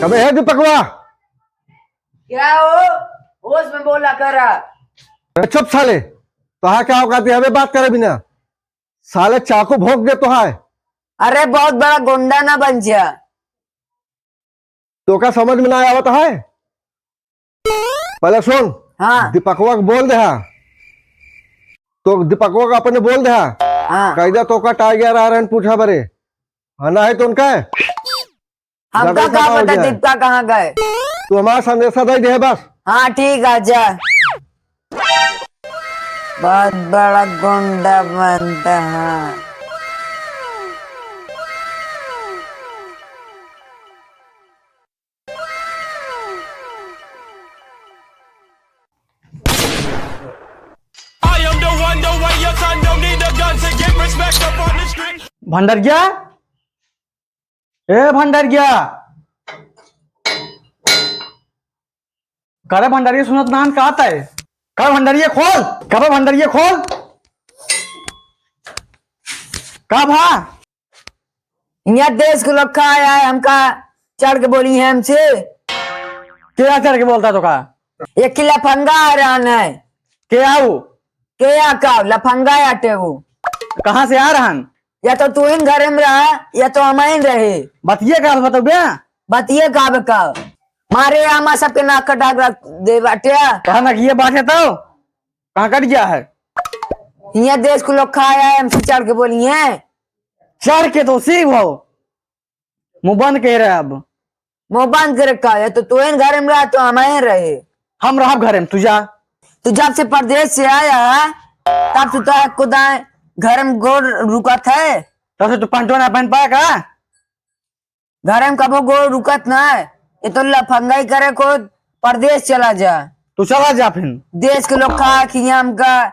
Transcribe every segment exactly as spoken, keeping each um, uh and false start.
अबे हे दीपकवा। क्या हो? होश में बोला करा। अरे चुप साले, तोहार का औकात है अबे बात करे बिना? साले चाकू भोंक दे तोहार। अरे बहुत बड़ा गुंडा ना बन जा। तोका समझ में ना आवत है? पहले सुन। हाँ। दीपकवा के बोल दे हा। तो दीपकवा का अपने बोल दे हा। हाँ। कह दे तोका टाइगर आ रहन पूछा बरे। हाँ ना है तो उनका है? हमका ज्यादा का जमा हो पता जाए। दीपका कहाँ गए? तू हमारा संदेशा दे दे बस। हाँ ठीक है, जा। बहुत बड़ा गुंडा बनता है। I am the one, the way your son don't need a gun to get respect up on the street. भंडरिया, ए भंडरिया, करे भंडरिया सुनत नान का आता है? करे भंडरिया खोल, करे भंडरिया खोल, का भा? यहाँ देश के लोग का आया है, हमका चढ़ के बोली है हमसे। क्या चढ़ के बोलता तो का? ये किला फंगा आ रहा है। के आऊ? के आ का? लफंगा आटे वो। कहाँ से आ रहन? या तो तू इन घर में रहा, या तो हम इन रहे। बतिये का बताओ बे? बतिये का बे का? मारे आमा सबके नाक कटा के रख दे बाटे। कहाँ ना किए बाटे तो? कहाँ कट गया है? यहाँ देश को लोग खाया है, हमसे चढ़ के बोली है। चढ़ के तो सी भाव। मुंह बंद कह रहे अब। मुंह बंद करे का है? तो तू इन घर में रहा, तो हम इन रहे। हम रहब घर में, तू जा। तू जब से परदेश से आया है, तब से तो खुदा घर में गोड़ रुकत है। तब से तू पंटो ना पहन पाया का? घर में कबो गोड़ रुकत ना है। ये तो लफंगाई करे को परदेश चला जा। तू चला जा फिर। देश के लोग कहा कि हमका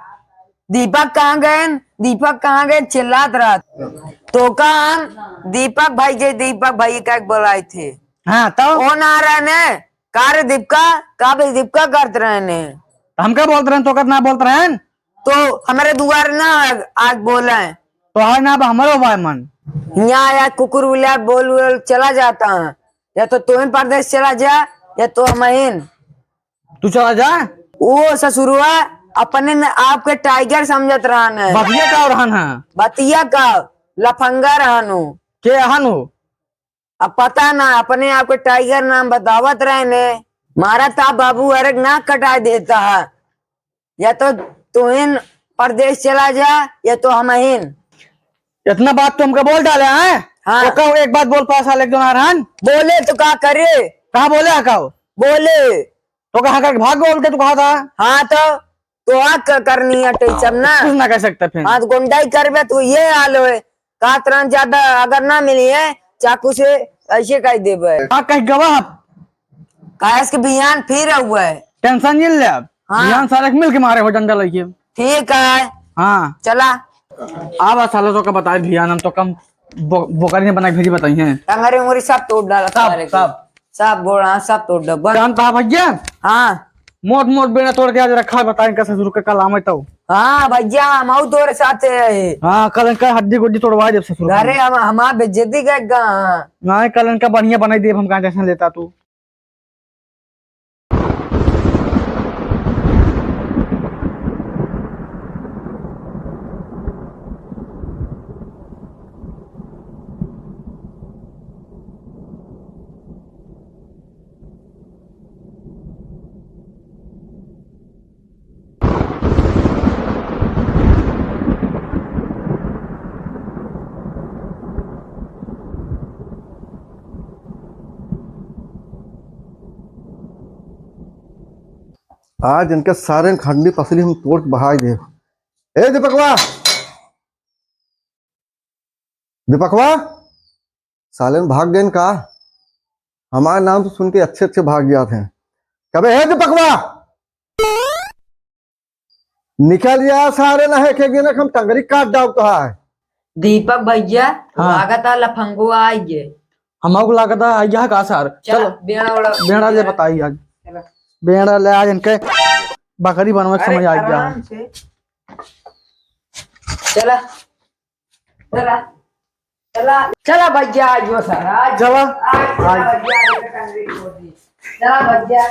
दीपक कहाँ गए? दीपक कहाँ गए? चिल्लात रहत। तो का हम दीपक भाई के, दीपक भाई का बोलाए थे। हाँ, तो? वो ना रहे ने। का रे दीपका? का भाई दीपका करत रहे ने? तो हम का बोलत रहे? तो का ना बोलत रहे? तो हमारे दुआर ना आज बोले। तो है ना, अब हमारो भाई मन। यहाँ या कुकुर उला बोल, बोल चला जाता है। या तो तू ही परदेश चला जा, या तो हम ही। तू चला जा। वो ससुरवा अपने न, आपके टाइगर समझत रहन है। बतिया का रहन है? बतिया का लफंगा रहन हो। के रहन हो? अब पता ना, अपने आपके टाइगर नाम बतावत रहन है। मारा था बाबू, अरे नाक कटा देता है। या तो तू ही परदेश चला जा, या तो हम ही। इतना बात तो हमका बोल डाले हैं? हाँ। तो कहो एक बात बोल पास साले, एक जन आ रहन। बोले तो का करे? कहाँ बोले हकाओ? बोले। तो कहाँ करके भाग गो उल्टे तू कहा था? हाँ तो, तो आ क-, करनी है टेंशन ना। कुछ ना कह सकते फिर। हाँ तो गुंडाई करबे तू ये हाल होए। का तुरंत ज्यादा अगर ना मिली है, चाकू से ऐसे कह देबे। हाँ कह गवा। काहे के बिहान फिर हुआ है। टेंशन नहीं ले अब। हाँ। बिहान सारे के मिल के मारे हो डंडा लेके। ठीक है। हाँ। चला। आवा साले तो का बताए बिहान हम तो कम बो-, बोकरी ने बना के भेजी बताई हैं। टंगरी उंगरी सब तोड़ डाला सब, सारे के। सब। सब गोड़ा, सब तोड़ डब्बा। जानता है भैया? हाँ। मोट मोट बेड़ा तोड़ के आज रखा है, बताएं का ससुर का कल आमे तो। हाँ भैया, हम आऊ तोरे साथ है। हाँ, कल इनका हड्डी गुड्डी तोड़वा दे ससुर का। अरे हम, हमार बेइज्जती का गा। नहीं, कल इनका बढ़िया बनाई देब हम, कहाँ टेंशन लेता तू। आज इनके सारे खंडी पसली हम तोड़ के बहाई दे। ए दीपकवा, दीपकवा, साले भाग गए का? हमारे नाम तो सुन के अच्छे अच्छे भाग गया थे। कबे, "हे दीपकवा, निकल जा सारे, ना है के गिनक हम टंगरी काट डाल तो है।" दीपक भैया, हाँ। लागत है लफंगो आई गए। हमको लागत है आई गया का सर? चला, चलो। बेड़ा उड़ा बेड़ा ले बताई आज। चला। बेड़ा ले आज इनके बकरी बनवे के अरे, समय आई गया। आराम से। चला। चला। चला, चला भैया, आज वो सारा, आज, चला। आज चला आज। भैया, आज तो कंजरी छोड़ दी। चला भैया।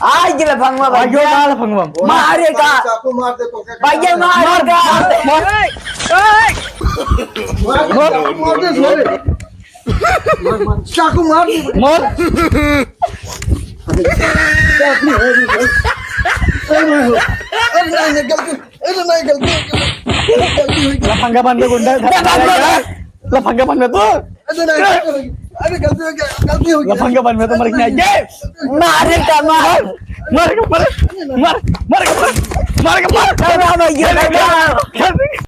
आज के लफंगवा आज जो भैया। ना लफंगवा। मारे का। चाकू मार दे तो क्या भैया, मारे का। मार, मार। मार, मार दे, छोड़ दे। मार, मार। चाकू मार दे। मार। चाकू मार दे। अरे, अरे, नहीं, नहीं, गलती। अरे नहीं, गलती हो गई। गलती हो गई। लफंगा बन के गुंडा लफंगा बन। लफंगा बन में तो। अरे नहीं, गलती हो गई। अरे गलती हो गई, गलती हो गई। लफंगा बन में तो मर गया। ये मारे का मार। मार के मार। मार, मार के मार। मार के मार। अरे भाई, ये मार के मार।